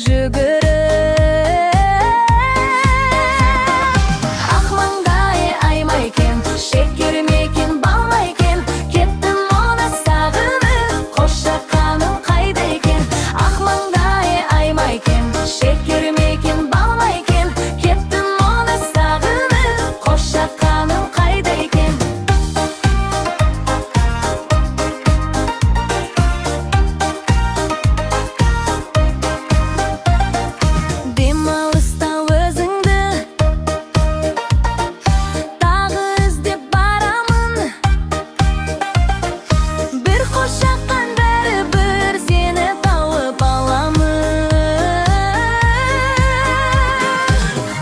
Жүгіріп. Ақ маңдай ай ма екен, шекер ме екен, бал ма екен? Кеттім оны сағынып, қошақаным қайда екен? Ақ маңдай ай ма екен, шекер ме екен, бал ма екен? Кеттім оны сағынып, қошақаным қайда екен? Демалыста өзіңді тағы іздеп барамын. Бір қошақан, бәрібір сені тауып аламын.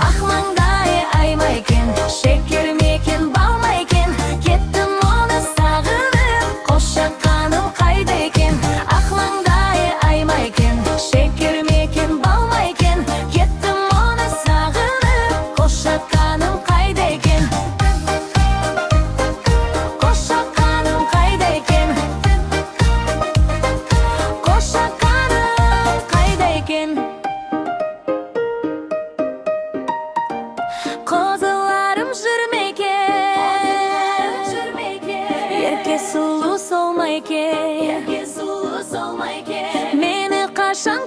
Ақ маңдай ай ма екен, шекер ме екен, бал ма екен? Кеттім оны сағынып, қошақаным қайда екен? Ақ маңдай ай ма екен, шекер ме екен, бал ма екен? Кеттім оны сағынып, қошақаным қайда екен? Қошақаным қайда екен? Қошақаным қайда екен? Қозыларым жүр ме екен? Ерке сұлу сол ма екен? Мені қашан